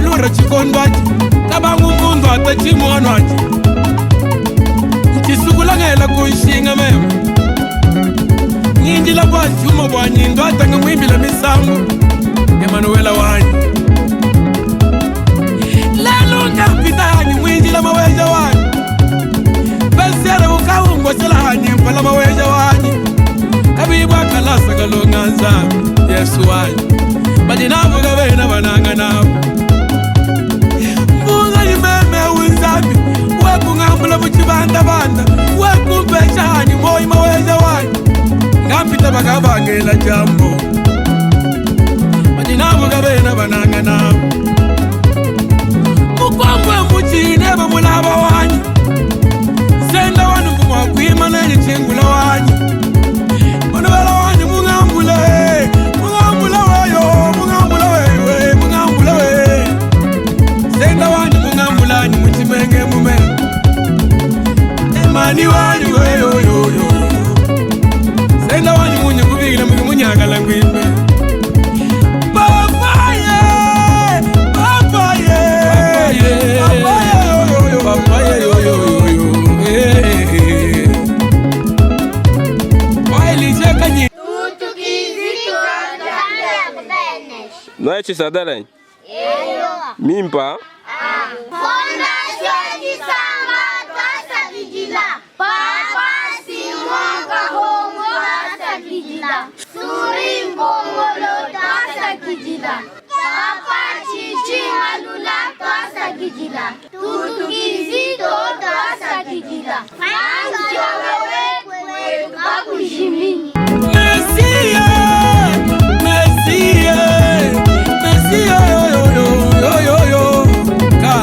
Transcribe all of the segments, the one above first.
Lura tshikondo atshi kabangu mbundu ata tshimuanu atshi ntshisukula ngela ku nshinga meme ngindila bua tshiuma bua nyindu atanga muimbila misambu Emanuela wanyi lelo ngapita hanyi mwinjila maweja wanyi besere ukawungosela hanyi mpala maweja wanyi kabibwa kalasa kalonga nzambi Yesu wanyi badi navuga bena bananga nabo mbunga imeme unzambi wekungambula muchibandabanda wekumpesha hanyi moyi maweja wanyi ngampita bakabangela jambo badi navuga bena bananga nabo mukwangwe muchine bamulaba wanyi senda wanu kumwakwima nenyi chingula wanyi munubela wanyi mungambule mungambule weyo mungambule wewe mungambule we senda wanyi mungambulanyi muchimenge mume emani wanyi weyoyoyo senda wanyi munyi kubikile muki munyakala ngwimbe papaye papaye papaye yoyoyo papaye yoyoyo wailichekanyi Noé Sadalany Mimpa Fondation Disanka twasakidila. Papa Simon Kahongo twasakidila. Suri Mbongolo twasakidila. Papa Chichi Malula twasakidila. Tutukizito twasakidila. Frank wewe kakujimini. Messie, Messie, Messie, yo yo yo yo yo yo ka.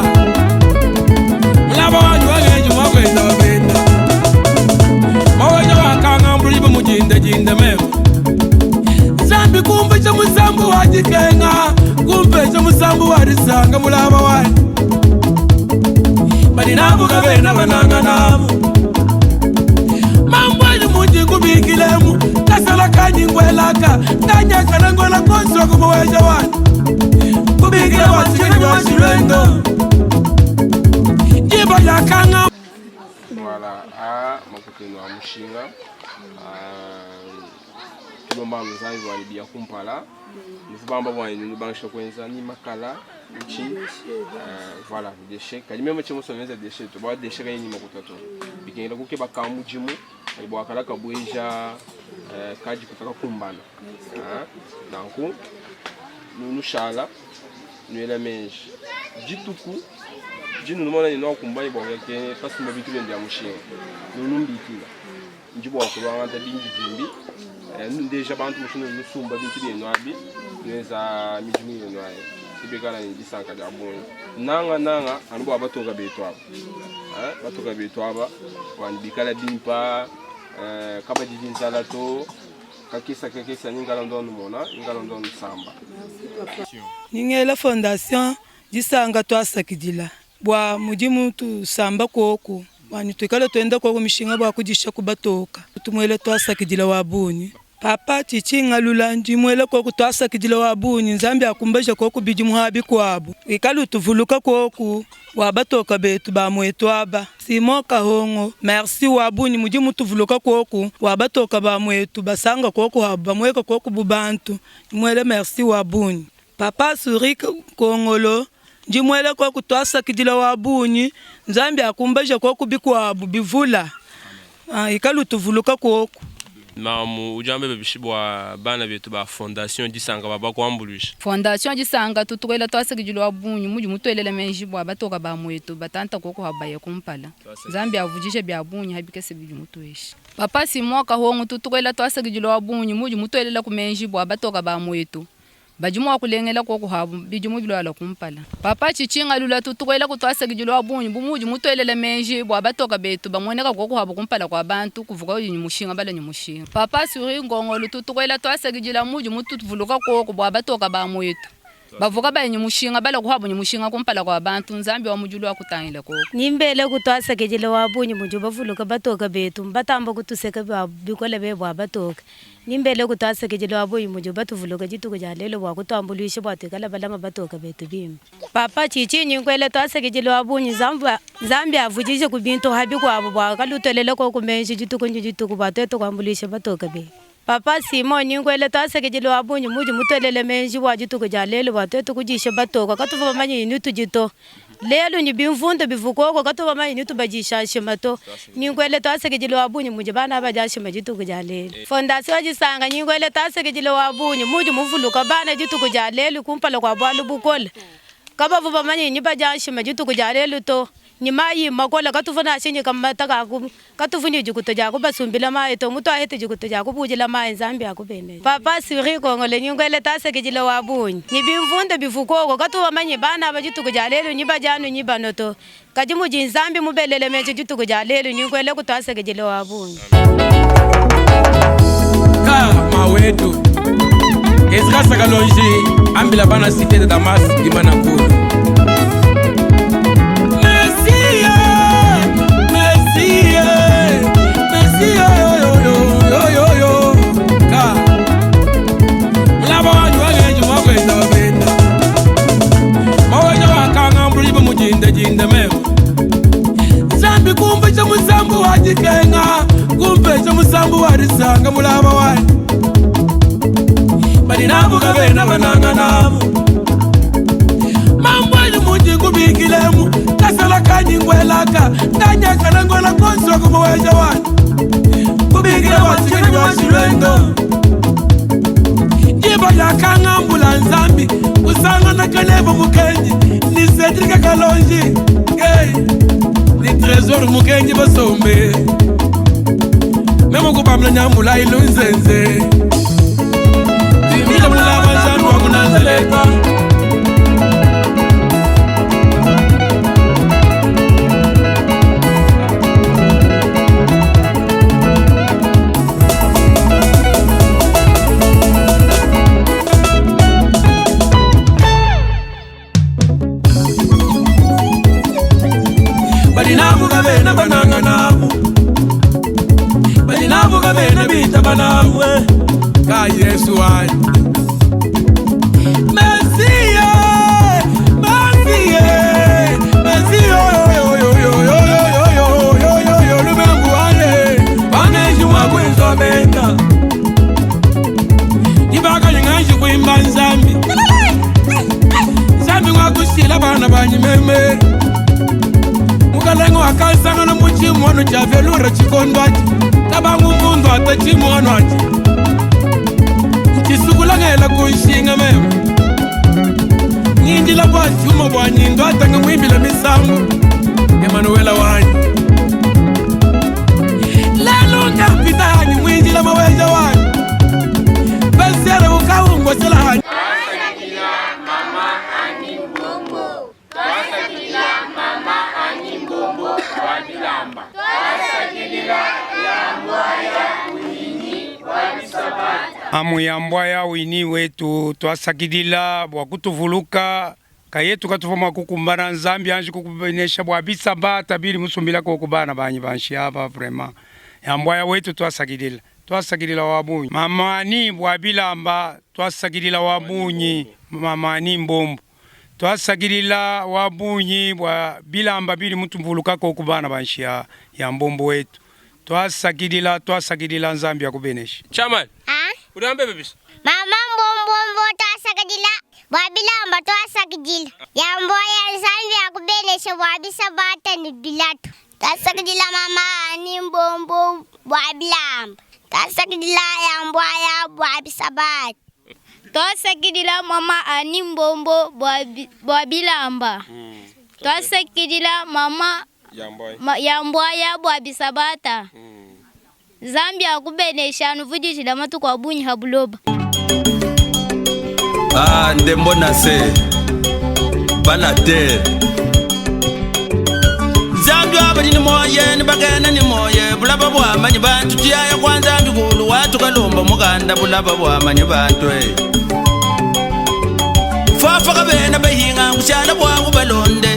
Mulaba wanyu wagenji mwakwenda wapenda. Maweja wakanga mbulibe mujinda jinda mema. Zambi kumbe cha musambu wa jikenga, kumbe cha musambu wa risanga mulaba wanyu. Bali navuga bena bananga nabo. Mambwanyu munji kubikilemu kasala kanyingwelaka kanyakala ngola konsoko muweja wanyu kubikila wasikeni washilwendo jibo lyakanga Voilà, a makuteno a mushinga tulomba nzambi wanyi bia kumpala nuvubamba bwanyi nubangisha kuenza ni makala nchi voilà déchet kadi meme tshimo soneza déchet to ba déchet kayini makuta to bikengela kukeba ka mudimu kadi bua kala kabueja kaji kutaka kumbana nanku nushala nuela menji dituku dinu numona ni nokumbani bua kuyake kasumba bintu byenu bya mushinga nunumbikila ndi bua kulwangata bingi dimbi ndeja bantu mushindu nusumba bintu byenu abi nuenza midimu yenu ayi ibikala ni disanka dia bungi nanga nanga anu bua batoka betu aba batoka betu aba bua bikala bimpa kabadidi nzala to kakesa kakesa ningala ndo numona ningala ndo nusamba ningela fondation Disanka twasakidila bua mudimu tusamba koku wanyi tuikale tuenda koku mishinga bua kudisha kubatoka tumuele twasakidila wa bunyi papa chichi ngalula ndimuele koku twasakidila wa bunyi nzambi akumbaja koku bidimu ha bikuabu ikale utuvuluka koku bua batoka betu ba muetu aba Simon Kahongo merci wa bunyi mudimu tuvuluka koku bua batoka ba muetu basanga koku habu bamueka koku bubantu ndimuele merci wa bunyi papa Suri Kongolo ndimuele koku twasakidila wa bunyi nzambi akumbaja koku bikuabu bivula ikale utuvuluka koku mamu ujambe bebishi bua bana betu ba fondation Disanka baba kuambulisha Fondation Disanka tutukwela twasakidila wa bunyi mudi mutuelela menji bua batoka ba muetu batanta koko habaya kumpala nzambi avujishe bya bunyi habikese bidi mutueshi Papa Simon Kahongo tutukwela twasakidila wa bunyi mudi mutuelela kumenji bua batoka ba muetu badi mua kulengela koko habu bidi mubilwala kumpala Papa Chichi Ngalula tutukwela kutwasakidila wa bunyi bu mudi mutuelela menji bua batoka betu bamoneka koko habu kumpala kwa bantu kuvuka ni mushinga bala ni mushinga Papa Suri Ngongolo tutukwela twasakidila mudi mutuvuluka koko bua batoka ba muetu. Bavua kabayi ne mushinga, balua kuhabu ne mushinga kumpala kua bantu. Nzambi wa mu diulu akutangile koku. Ni mbele kutuasakidila wa bungi mudi bavuluka batoke betu, mbatamba kutuseka bua bikole be bua batoke. Ni mbele kutuasakidila wa bungi mudi batuvuluka dituku dia lelu bua kutuambuluisha bua tuikale balama batoke betu bimpe. Papa tshitshinyi nkuele tuasakidila wa bungi Nzambi avudije ku bintu ha bikuabu bua kalutuelele koku menji dituku ne dituku bua tuetu kuambuluisha batoke betu. Papa Simon ni nkuele tuasakidila wa bungi mudi mutuelele menji bua dituku dia lelu bua tuetu kudisha batoke katuvua bamanye ni tudi to. Lelu ni bimvundu bivua koko katuvua bamanye ni tubadisha nshima to. Ni nkuele tuasakidila wa bungi mudi bana badia nshima dituku dia lelu. Fondation Disanka ni nkuele tuasakidila wa bungi mudi muvuluka bana dituku dia lelu kumpala kua bualu bukole. Kabavua bamanye ni badia nshima dituku dia lelu to. Ni mayi makole katuvua nansha ni kamata ka ku katuvua ni dikuta dia kubasumbila mayi to. Mutuahete dikuta dia kubudila mayi Nzambi akubeneshe. Papa Suri Kongole ni nkuele tuasakidila wa bungi. Ni bimvundu bivua koko katuvua bamanye bana aba dituku dia lelu ni badia anu ni banua to. Kadi mudi Nzambi mubelele meji dituku dia lelu, ni nkuele kutuasakidila wa bungi. Ka mawetu Esdras Kalonji ambila bana cité de Damas imana kulu Messie Messie Messie yo yo yo yo yo yo ka Mulaba wanyu wangenji mwakwenda wabenda Maweja wakanga mbuliba mujinda jinda mema Nzambi kumbe musambu wa jikenga kumbe musambu wa risanga mulaba wanyu bali nabo kabena bananga nabo mambwanyu muji kubikilemu kasala kanyingwelaka ndanyakana ngwela konswa kumuweja wanyu kubikile wasikeni washilwendo jiba lyakang'ambula nzambi kusangana kanebo mukenji ni Cedric Kalonji hey. Ni Trésor Mukenji basombe memo kubamla nyamula ilunzenze timila mulaba nzambi wakunanzeleka balinabuka bena bananga nabo balinabuka bena bita banawe ka Yesu wanyu Messie Messie Messie yo yo yo yo yo yo yo yo yo yo lumengu wane wangeji mwakwenzo benda ibaka nganji kuimba nzambi nzambi mwakushila bana banyi meme mukalenga wakansangana muchimwano cha velura chikondo achi kabangu mvundu ata chimwano achi nchisukulangela kunshinga meme ngindila bwa chuma bwa nyindo atanga mwimbila misambu Emanuela wanyu lelo ngapita hanyi mwinjila maweja wanyu besere ukaungosela hanyi Amuyambwa ya wini wetu twasakidila bwa kutuvuluka kayetu katuva mwa kukumbana nzambi anji kukubenesha bwa bisabata bili musumbila koko bana banyi banshi aba vraiment yambwa ya wetu twasakidila twasakidila wabunyi mamani bwa bilamba twasakidila wabunyi mamani mbombo twasakidila wabunyi bwa bilamba bili mutuvuluka koko bana banshi ya, ya mbombo wetu twasakidila twasakidila nzambi akubenesha. Chairman. Unaambia bibisha. Mama mbombombo twasakidila bwa bilamba twasakidila yambo ya nzambi akubenesha bwa bisabata ni bilatu twasakidila mama ani mbombo bwa bilamba twasakidila yambo ya bwa bisabata twasakidila mama ani mbombo bwa bilamba twasakidila mama yambwa ya bwa bisabata Nzambi akubenesha nuvudishila matuku abunyi habuloba. Ah, ndembo na se bana terre Nzambi abali ni moye ni bagena ni moye bulaba bwamanyi bantu tiyaya kwa Nzambi kulu watukalumba muganda bulaba bwamanyi bantu Fafa kabena bahinga kushala bwaku balonde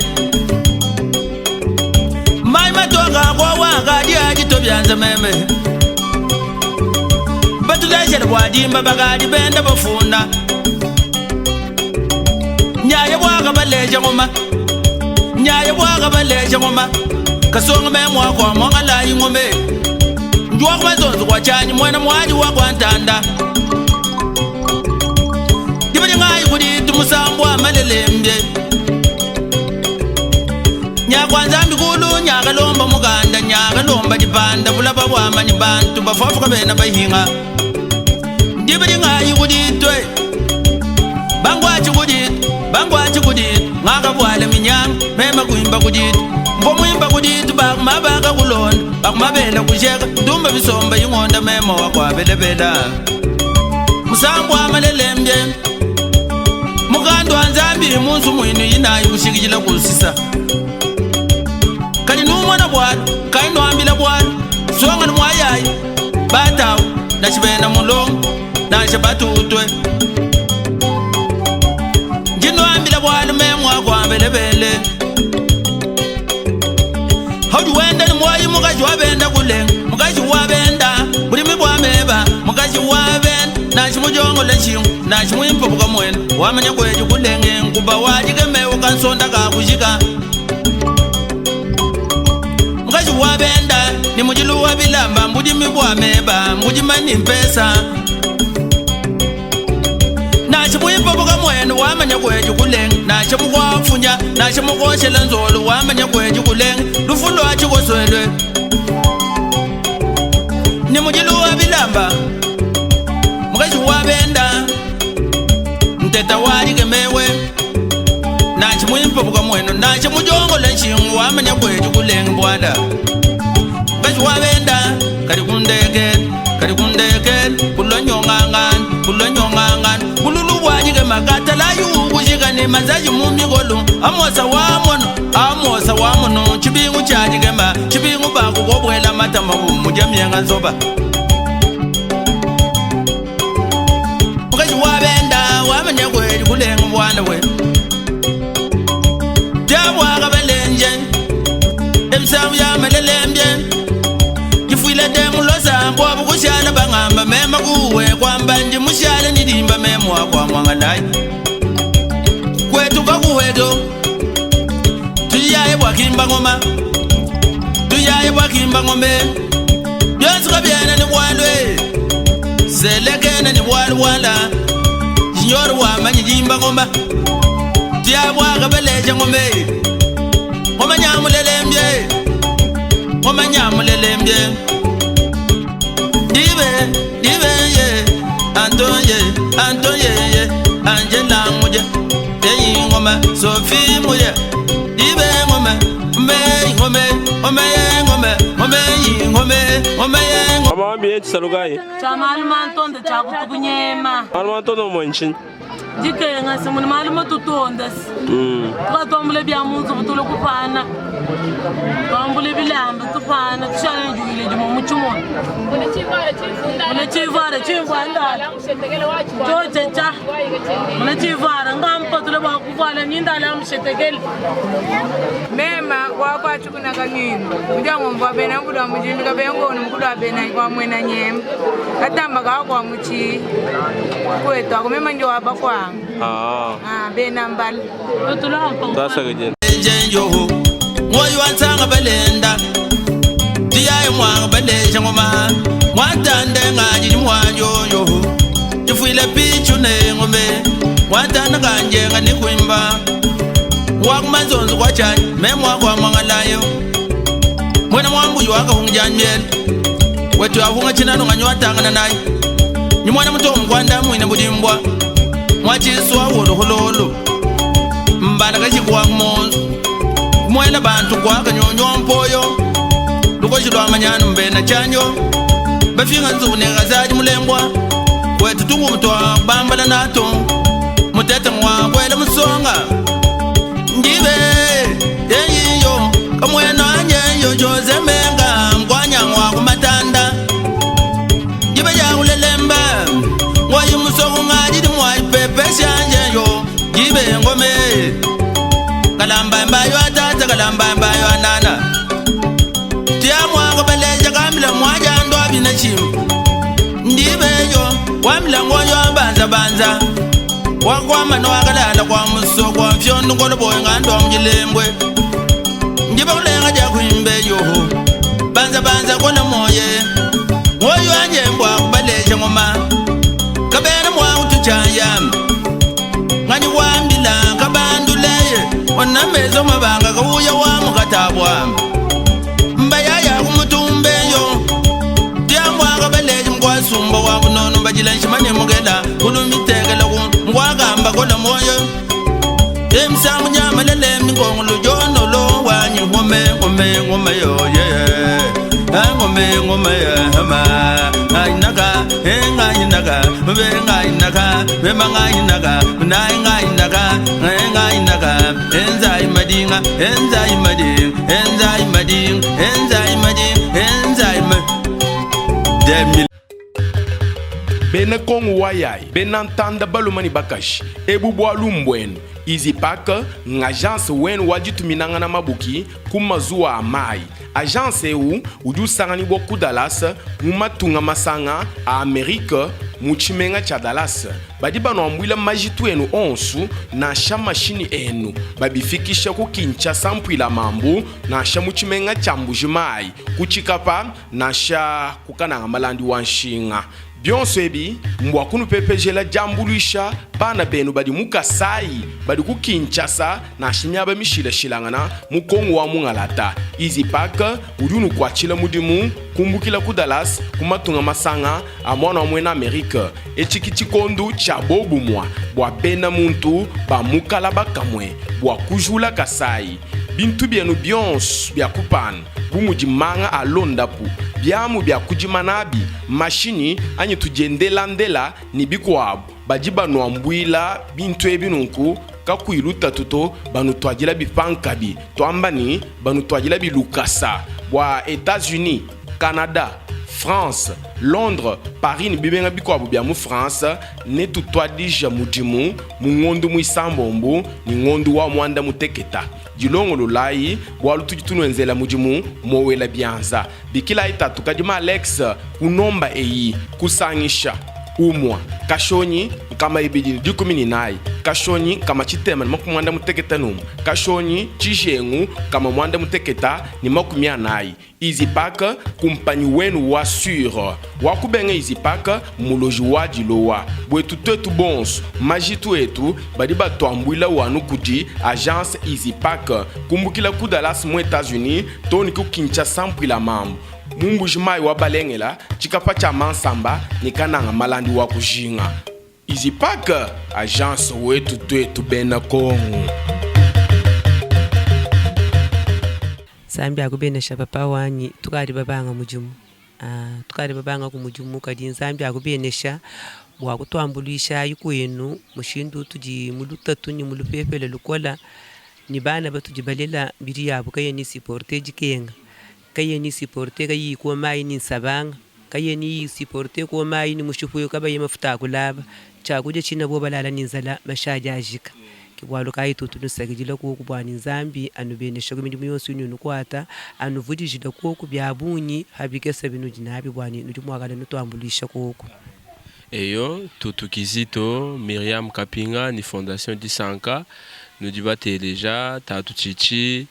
mai matoka kwawanga diadito byanza meme batuleshele bwadimba bakadi benda bafunda nyaye bwaka baleja ngoma nyaye bwaka baleja ngoma kasonga me mwakwa mwangalayi ngome njwako mazonzo kwachanyi mwena mwaji wakwantanda dibalingayi kuditu musambu amalelembye nyakwanza mbikulu nyakalomba mukanda nyakalomba dipanda bulaba bwamanyi bantu bafafuka bena bahinga dibalingayi kuditwe bangwachi kuditu bangwachi kuditu ngakabwala minyanga mema kuimba kuditu mbomwimba kuditu bakumabaka kulonda bakumabela kusheka ndumba bisomba ing'onda mema wakwabelebela musambu amalelembye mukandu wa nzambi munzu mwinu yinayi kushikijila kusisa kali numwana bwala kai nwambila bwala songa nimwayayi batawu nashibena mulongo nashe batutwe njinwambila bwala memwakwambelebele haudi wenda ni mwayi mukazi wabenda kulenga mukazi wabenda bulimi bwameba mukazi wabenda nashimujongola shingu nashimwimpa mwene wamanya kweji kulenge nkuba wajikemewu kansonda kakushika mukazi wabenda ni mujilu wa bilamba mbulimi bwameba mbujima ni mpesa nashimwimpa mwene wamanya kweji kulenga nashimukhwafunya nashimukhoshela nzolo wamanya kweji kulenga lufu lwachikoswelwe ni mujilu wa bilamba mukazi wabenda nteta walikemewe nachimwimpa mwene nachimujongola nshingu wamanya kweji kulenga bwala mukazi wabenda kali kundekele kali kundekele kulonyongangana kulonyongangana bululu bwajikema katala yukushika ni mazaji mumikolo amosa wamono amosa wamono chibingu chajikema chibingu bakukobwela matama bumujamyenga nzoba mukazi wabenda wamanya kweli kulenga bwana we byabwaka balenje emisango yamalelembye jifwile demulosa bwabu kushala bang'amba mema kuwe kwamba ndi mushala nilimba memwa kwa mwangalayi kwetu kakuweto tuyaye bwakimba ngoma tuyaye bwakimba ngome byonsi kabyena ni bwalwe selekene ni bwalwala jinyoro bwamanyi limba ngoma tuyaye bwakabeleja ngome ngoma nyamulelembye ngoma nyamulelembye dibe dibe ye antonye antonye ye angela muje eyi ngoma sofi muje dibe ngoma mbe ngome ngome ngome ngome ngome ngome. Mama wambi yetu salugai. Cha maluma ntonde cha kutukunyema. Maluma ntonde mwenchi. Dikenga simuni maluma tutonda. Tukatwambule bya munzu butule kupana. Twambule bilamba tupana tushale juile jumo muchumona. Mune chivara chimvanda. Chochecha. Mune chivara ngampa tule bwa kuvala nyindala mushetekele. Mema wakwachukuna kang'ino mujango mbwa bena mkudu wa mujimbi kabengono mkudu wa bena kwa mwena nyema katamba kawa kwa muchi kwetu ako mema njo waba kwangu. Ah. Bena mbali. Tasaka njenjoho mwoyo wansanga balenda tiyaye mwanga baleja ngoma mwatande ngajili mwajoyo jifwile pichu ne ngome mwatanda kanjenga nikwimba wakumanzonzo kwachani memwakwa mwangalayo mwena mwambuyi wakahunga wetu ahunga chinano nganywa naye ni mwana muto mkwanda mwine budimbwa mwachiswa woluhololo mbala kachikuwa kumonzo kumwela bantu kwakanyonywa mpoyo lukoshi lwa manyano mbena chanjo bafinga nzubu ne gazaji mulembwa wetu tungumutwa bambala nato mutete mwa kwela musonga ndibe yeyiyo kamwena nyeyo jozemenga mkwanyangwa kumatanda ndibe yakulelemba mwayi musongo ngajili mwayi pepe shanjeyo jibe ngome. Kalamba mbayo atata kalamba mbayo anana. Tia mwako baleja kamila mwaja ndo abina chimu. Ndibeyo wamila ngoyo banza banza. Wakwama no wakalala kwa muso kwa mfyondo ngolo boy ngando mjilembwe. Ndiba kulenga ja kuimbe yoho. Banza banza kola moye. Moyo anje mbwa kubaleja ngoma. Kabena mwa utuchaya. Ngani wambila kabanduleye. Ona mezo mabanga kauya wa mukatabwa. Mbayaya kumutumbe yo. Tia mwa kabaleja mkwasumba wa bunono bajila nshimane mugela. Kulumitegela ku ngwagamba kola moyo. Emsangu nyamalele mingongolo jonolo wanyi ngome ngome ngome yo ye. Ngome ngome ma ainaka enga inaka benga inaka bemanga inaka nainga inaka enga inaka enza imadinga enza imading enza imading enza imading enza ima Demi Bena Kongo wayai bena ntanda balume ne bakaji ebu bualu mbuenu. Easypack ng'agence wenu wa dituminangana mabuki ku mazuwa a mayi. Agence eu udi usanganyibua ku Dallas mu matunga masanga a Amerike mu tshimenga tshia Dallas. Badi banuambuila majitu enu onsu nansha mashinyi enu babifikisha ku Kinshasa mpuila mambu nansha mu tshimenga tshia Mbuji-Mayi ku Tshikapa nansha ku Kananga Malandi wa nshinga. Bionso ebi mbua kunupepejela diambuluisha bana benu badi mu Kasai, badi ku Kinshasa nansha miaba mishilashilangana mu Kongo wa mungalata. Easypack udi unukuatshila mudimu kumbukila ku Dallas ku matunga masanga a muana wa muena Amerike. Etshi ki tshikondu tshia bobumua bua bena muntu ba mu kalaba kamue bua kujula Kasai. Bintu bienu bionso bia kupana bu mudi manga a londapu, biamu bia kudima nabi, mashinyi anyi tudiendelandela ne bikuabu, badi banuambuila bintu ebi nunku kakuyi lutatu to, banutuadila bipankabi, tuamba ne, banutuadilabi lukasa bua Etats-Unis, Canada, France, Londres, Paris ne bimenga bikuabu bia mu France. Netutuadije mudimu mu ngondu muisambombu ne ngondu wa muanda muteketa. Dilongololayi, bualu tudi tunuenzela mudimu mowela bianza. Bikilayi tatu Kadima Alex ku nomba eyi, kusangisha, umua, kashonyi, 214, kashonyi, 691, kashonyi, tshijengu, 840. Easypack, kumpanyi wenu wa sur. Wa kubenga Easypack, mmuloji wa dilowa. Buetu tuetu bonso, majitu etu badi batuambuila wanu kudi agence Easypack. Kumbukila ku Dallas mu Etats-Unis too ne ku Kinshasa mpuila mambu mu Mbuji-Mayi wa Balengela, tshikapa tshia Mansamba ne Kananga Malandi wa kujinga. Easypack, agence wetu tuetu bena Kongo. Nzambi akubenesha papa wanyi tukadi babanga mudimu ah, tukadi babanga ku mudimu kadi Nzambi akubenesha bua kutuambuluishayi kuenu mushindu utudi mu lutatu ne mu lupepele lukola ne bana batudi balela mbidi yabu kayena isupporter dikenga kayena isupporter kayiyi kuwa mayi ne nsabanga kayena isupporter kuwa mayi ne mushipu kabayi mafuta a kulaba tshiakudia tshina bo balala ne nzala mashadi ajika. Ke bualu kayi tutu nusakidila kuoku bua ne Nzambi anubeneshe ku midimu yonso inudi nukuata, anuvudijile kuoku bia bungi ha bikese binudi nabi, bua ne nudi muakane nutuambuluisha kuoku. Eyo, Tutu Kizito, Myriam Kapinga ne Fondation Disanka nudi bateleja Tatu Tshitshi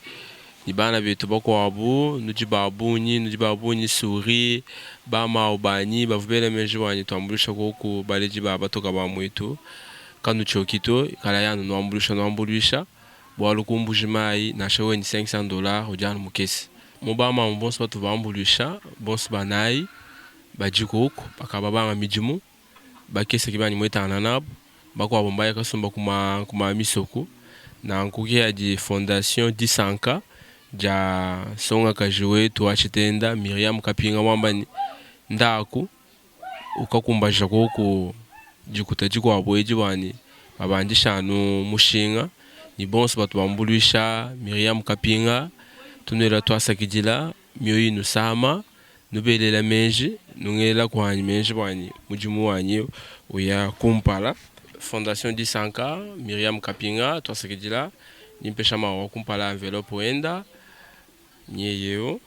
ne bana betu bakuabu, nudi ba bungi, nudi ba bungi Souris, ba mawu banyi bavua bela meji bua ne tuambuluisha kuoku baledi ba batoka ba muetu. Kanutshioki to, ikalayi anu nuambuluisha nuambuluisha, bualu ku Mbuji Mayi nansha wewe ne 500 dollars udi anu mukese. Mu ba mamu bonso batu bambuluisha, bonso banayi badi koku bakaba banga midimu, bakese ke bandi muetangana nabu, bakuabu mbaya kasumba ku ma ku ma misoku. Nanku ke adi Fondation Disanka dia nsongakaji wetu wa tshitenda Myriam Kapinga wamba ne, Ndaku ukakumbaja koku dikuta dikuabu edi bua ne babandisha anu mushinga ne bonso batu bambuluisha Myriam Kapinga tunuela tuasakidila mioyo inusama nubelela meji nungelela kuanyi meji bua ne mudimu wanyi uya kumpala. Fondation Disanka Myriam Kapinga tuasakidila. Ndi mpesha mawu wa kumpala enveloppe wenda nyeye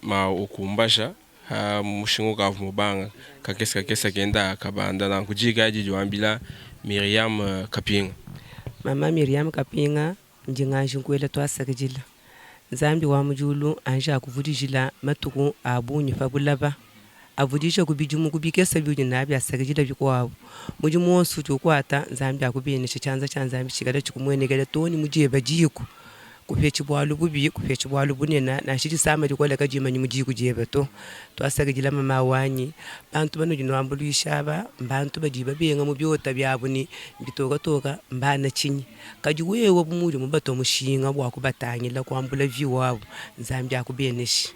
ma ukumbaja ha mushinga ukavua mubanga kakese kakese kenda kabanda nanku diyi kayi didi wambila Myriam Kapinga. Mama Myriam Kapinga ndi nganji nkuela tuasakidila Nzambi wa mu diulu anji akuvudijila matuku a bungi pa bulaba avudije ku bidimu ku bikese biudi nabi asakidila bikuabu mudimu wonso udi ukuata Nzambi akubeneshe tshianza tshia Nzambi tshikale tshikumuenekela too ne mu dieba diku Kupetshi bualu bubi, kupetshi bualu bunene, nansha disama dikole kadimanyi mu diku diebe to. Tuasakidila mama wanyi, bantu banudi nuambuluisha aba mbantu badi babenga mu biota biabu ne mbitokatoka, mbana tshinyi? Kadi wewe bu muudi mubatua mushinga bua kubatangila, kuambula vie wabu, Nzambi akubeneshe.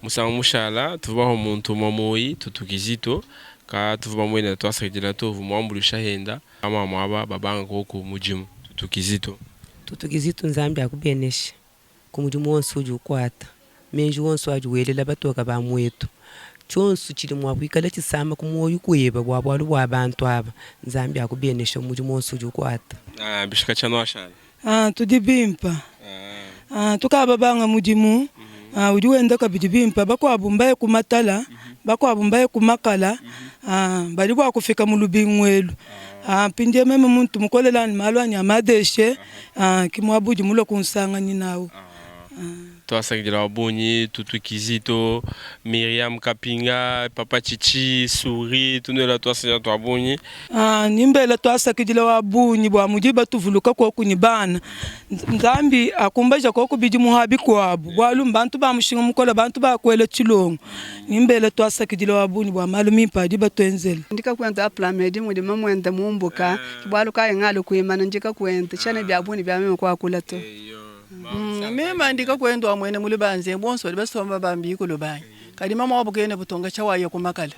Musangu mushala tuvua bahu muntu umua muoyi Tutu Kizito ka tuvua bamuela tuasakidila to uvua muambuluisha henda bamamu aba babanga koku mudimu Tutu Kizito. Tutu Kizito Nzambi akubeneshe ku mudimu wonso udi ukuata, menji wonso adi welela batoka ba muetu, tshionso tshidi mua kuikala tshisama ku muoyo kueba bua bualu bua bantu aba, Nzambi akubeneshe mu mudimu wonso udi ukuata. Ah, bishika tshia nuashala. Ah, tudi bimpa. Ah, tukaba banga mudimu ah, udi wenda kabidi bimpa. Bakuabu mbaye ku matala, bakuabu mbaye ku makala, ah, badi bua kufika mu lubingu elu. Ah, mpindieu meme muntu mukolela ne malu anyi a madeshe, ah, ki muaba udi mulue kunsanganyina au. Tuasakidila wa bungi Tutu Kizito, Myriam Kapinga, Papa Tshitshi, Souris, tunuela tuasakidila tua bungi. Ah, ni mbela tuasakidila wa bungi bua mudi batuvuluka koku ni bana. Nzambi akumbaja koku bidimu ha bikuabu bualu mbantu ba mushinga mukole, bantu ba kuela tshilongo. Ni mbela tuasakidila wa bungi bua malu mimpe adi batuenzela. Ndika kuenza aplamedi mudi mamuende mumbuka, ke bualu kayi ngalu kuimana ndika kuenza tshiena bia bungi bia meme kuakula to. Mema ndi kakuendu wa muena mu lubanze, bonso badi basomba bambi ku lubanyi, kadi mama wabu kena butonga tshia waya ku makala.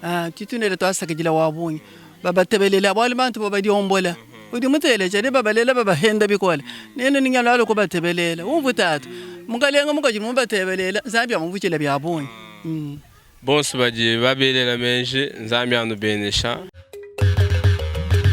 Ah, titunele tuasakidila wa bungi babatebelela bualu bantu bo badiombola udi muteleja ne babalela babahenda bikole nenu ni ngalua kubatebelela umvu tatu mukalenga mukaji mubatebelela Nzambi amuvutshila bia bungi mm. Bonso badi babelela meji, Nzambi anubenesha.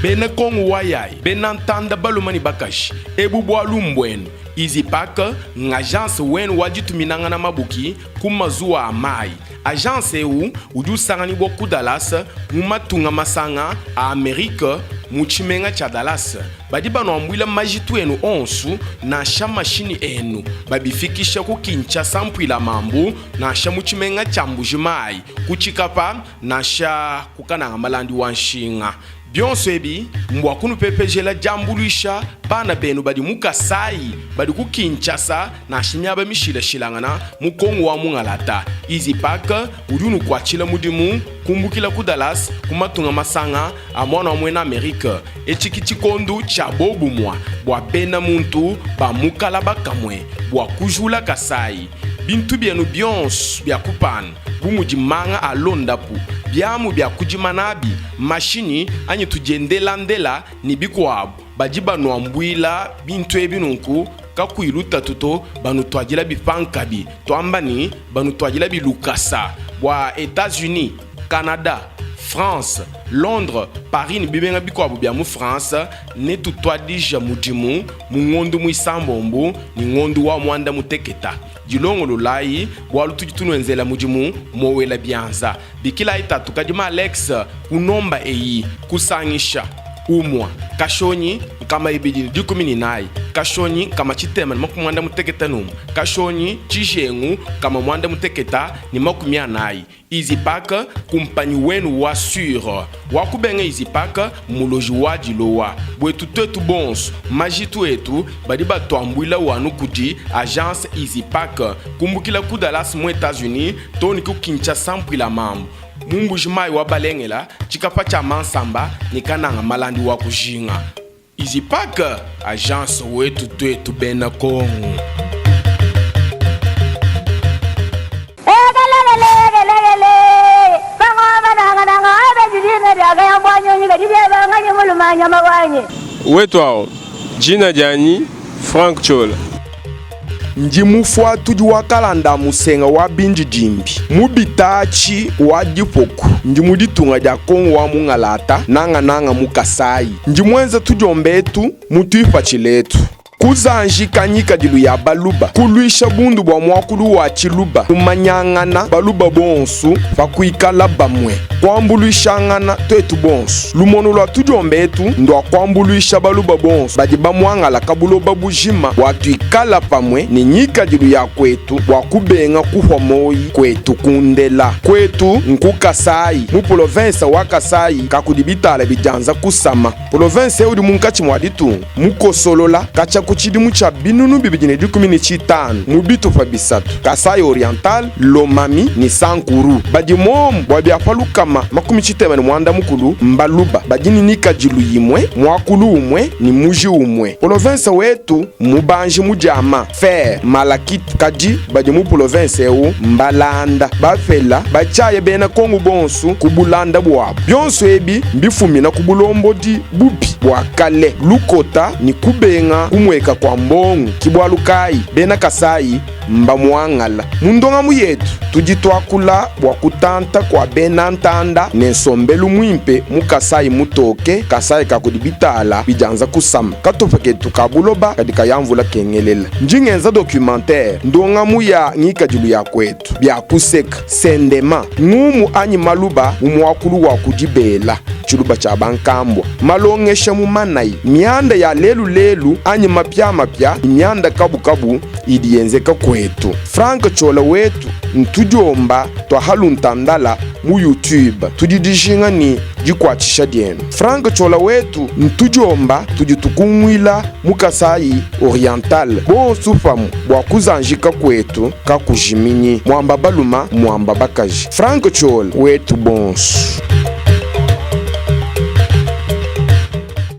Bena Kongo wa yayi, bena ntanda baluma ne bakaji, ebu bualu mbuenu. Easypack ng'agence wenu wa dituminangana mabuki ku mazuwa a mayi. Agence eu udi usanganyibua ku Dallas, mu Matunga Masanga a Amerike, mu tshimenga tshia Dallas. Badi banuambuila majitu enu onsu, nansha mashinyi enu, babifikisha ku Kinshasa mpuila mambu, nansha mu tshimenga tshia Mbuji-Mayi, ku Tshikapa, nansha ku Kananga Malandi wa nshinga. Bionso ebi mbua kunupepejela diambuluisha bana benu badi mu Kasayi, badi ku Kinshasa nansha miaba mishilashilangana mu Kongo wa mungalata. Easypack udi unukuatshila mudimu kumbukila ku Dallas ku matunga masanga a muana wa muena Amerike. Etshi ki tshikondu tshia bobumua bua bena muntu ba mu kalaba kamue bua kujula Kasayi. Bintu bienu bionso bia kupana bu mudi manga a londapu, biamu bia kudima nabi, mashinyi anyi tudiendelandela ne bikuabu, badi banuambuila bintu ebi nunku kakuyi lutatu to, banutuadilabi pankabi, tuamba ne, banutuadilabi lukasa bua Etats-Unis, Canada, France, Londres, Paris ne bimenga bikuabu bia mu France. Netutuadija mudimu mu ngondu muisambombu ne ngondu wa muanda muteketa. Dilongololayi, bualu tudi tunuenzela mudimu mowela bianza. Bikilayi tatu Kadima Alex ku nomba eyi, kusangisha, umua, kashonyi, 214, kashonyi, 691, kashonyi, tshijengu, 840. Easypack, kumpanyi wenu wa sur. Wa kubenga Easypack mmuloji wa dilowa. Buetu tuetu bonso, majitu etu badi batuambuilawu anu kudi agence Easypack, kumbukila ku Dallas mu Etats-Unis too ne ku Kinshasa mpuila mambu, mu Mbuji-Mayi wa Balengela, tshikapa tshia Mansamba ne Kananga Malandi wa kujinga. Easypack, agence wetu tuetu bena Kongo. Wetu awu, jina dianyi Franck Ciola. Ndi mufuatudi wa kalanda musenga wa bindidimbi mu bitaatshi wa dipoku. Ndi mu ditunga dia Kongo wa mungalata, nangananga mu Kasayi. Ndi muenza tudiomba etu mu tuipatshila etu. Kuzanjika ngikadilu ya Baluba, kuluisha bundu bua muakulu wa Tshiluba, kumanyangana Baluba bonsu pa kuikala bamue, kuambuluishangana tuetu bonsu. Lumonu lua tudiomba etu ndua kuambuluisha Baluba bonsu badi bamuangalaka buloba bujima bua tuikala pamue ne ngikadilu ya kuetu bua kubenga kuhua moyi kuetu kundela. Kuetu nku Kasayi, mu polovensa wa Kasayi kakudi bitala bidianza kusama. Polovense eu udi munkatshi mua ditunga, mukosolola katshia ku tshidimu tshia 2015 mu bitupa bisatu, Kasaï-Oriental, Lomami ne Sankuru. Badi muomu bua bia pa 360 mbaluba badi ne ngikadilu imue, muakulu umue ne muji umue. Polovense wetu mmubanji mu diama, fer, malachite, kadi badi mu polovense eu mbalanda, bapela, batshiaya bena Kongo bonsu ku bulanda buabu. Bionso ebi mbifumina ku bulombodi bubi bua kale, lukota ne kubenga kumueka kua mbongo. Ki bualu kayi bena Kasayi mbamuangala. Mu ndongamu yetu tudi tuakula bua kutanta kua bena ntanda ne nsombelu muimpe mu Kasayi mutoke, Kasayi ka kudi bitala bidianza kusama. Katupa ketu ka buloba kadi kaya mvula kengelela. Ndi ngenza documentaire, ndongamu ya ngikadilu ya kuetu, bia kuseka, sendema, ngumu anyi maluba mu muakulu wa ku dibela, tshiluba tshia bankambua, malongesha mu manayi, mianda ya lelu lelu anyi mapiamapia ne mianda kabukabu idi yenzeka kuetu. Franck Ciola wetu ntudiomba tua haluntandala mu YouTube. Tudi dijinga ne dikuatshisha dienu. Franck Ciola wetu ntudiomba tudi tukunguila mu Kasaï Oriental bonsu pamue bua kuzanjika kuetu kakujiminyi. Muamba baluma muamba bakaji. Franck Ciola wetu bonsu.